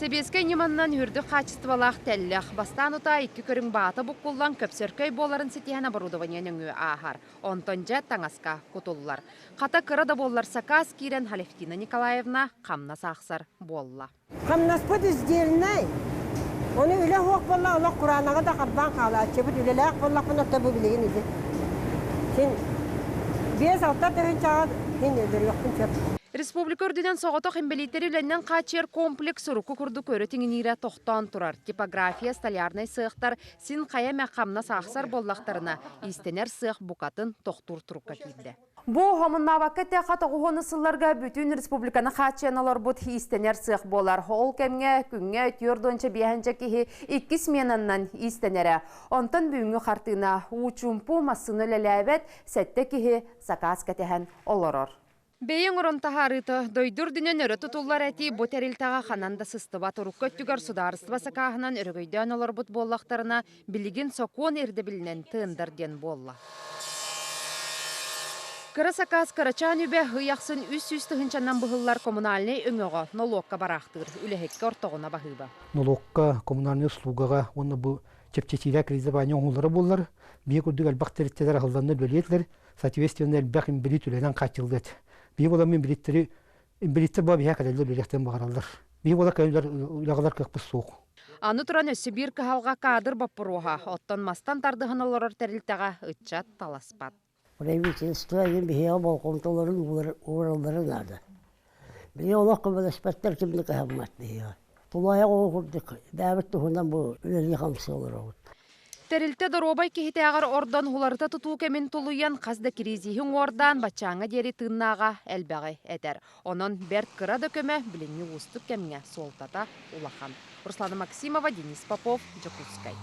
Сэбиэскэй ньыманнан үрдүк хаачыстыбалаах тэллэх, бастаан утаа икки көрүҥ баата буккуллан көпсөркөй буоларын ситиһэн оборудование нөҥүө ааһар. Онтон дьэ таҥаска кутуллар. Хата кыра да буоллар сакаас киирэн Алевтина Николаевна хамнас аахсар буолла. Хамнаспыт сдельнай. Ону үлэ суох буолла олох кураанаҕы да харбаан хаалааччыбыт. Үлэлээх буоллахпына то бу билигин ити. Син 5-6 тыһыынчаҕа син өлөрүөхпүн сөп. Республика үрдүнэн соҕотох инбэлииттэри үлэннэн хааччыйар комплекс урукку курдук өрө тиҥиниирэ тохтоон турар. Типография, столярнай сыахтар син хайа эмэ хамнас аахсар буоллахтарына, иистэнэр сыах букатын тохтуур турукка киирдэ. Бу хомуннаабакка эттэххэ, тоҕуһуону сылларга бүтүн республиканы хааччыйан олорбут иистэнэр сыах буолар. Ол кэмҥэ күҥҥэ түөрт биэһэнчэ киһи икки сменаннан иистэнэрэ. Онтон бүгүҥҥү хартыына уу-чуумпу массыына үлэлээбэт, сэттэ киһи сакаас кэтэһэн олорор. Бэйэҥ орон таһаарыыта дойду үрдүнэн өрө тутуллар этии бу тэрилтэҕэ ханан да сыстыбат. Урукку өттүгэр судаарыстыба сакааһынан өрөгөйдөөн олорбут буоллахтарына, билигин сокуон ирдэбилинэн тендер диэн буолла. Кыра сакаас кырачаан үбэ ый ахсын 300 тыһыынчанан быһыллар коммунальнай өҥөҕө нолуокка бараахтыыр, үлэһиккэ ортоҕуна баһыыба. Нолуокка, коммунальнай услугаҕа уонна бу чэпчэтиилээх кредитование оҥоһуллара буоллар, биир курдук элбэх тэрилтэлэр аһылланнар үлэлиэтилэр, соответственно элбэх инбэлиит үлэнэн хааччыллыат. Биһи буоламмын инбэлииттэри инбэлииттэр буола биһиэхэ кэлэллэр үлэлиэхтэрин баҕараллар. Биһи буола кэлэллэр үлэҕэлэр кыахпыт суох. Аны туран өссө биир кыһалҕа каадыр боппуруоһа. Оттон мастан тардыһан олорор тэрилтэҕэ ыччат таласпат. Правительство иһин биһиэхэ болҕомтолорун уураллара наада. Биһиги олох көмөлөспөттөр ким да кыһаммат биһиэхэ. Тулаайах оҕо курдук бэйэбит туһунан бу үлэлии-хамсыы олоробут. Тэрилтэ доруобай киһитээҕэр ордон уларыта тутуу кэмин тулуйан хас да кризиһи уҥуордаан баччааҥҥа диэри тыыннааҕа элбэҕи этэр. Онон бэрт кыра да көмө билиҥҥи уустук кэмҥэ суолтата улахан. Руслана Максимова, Денис Попов, Дьокуускай.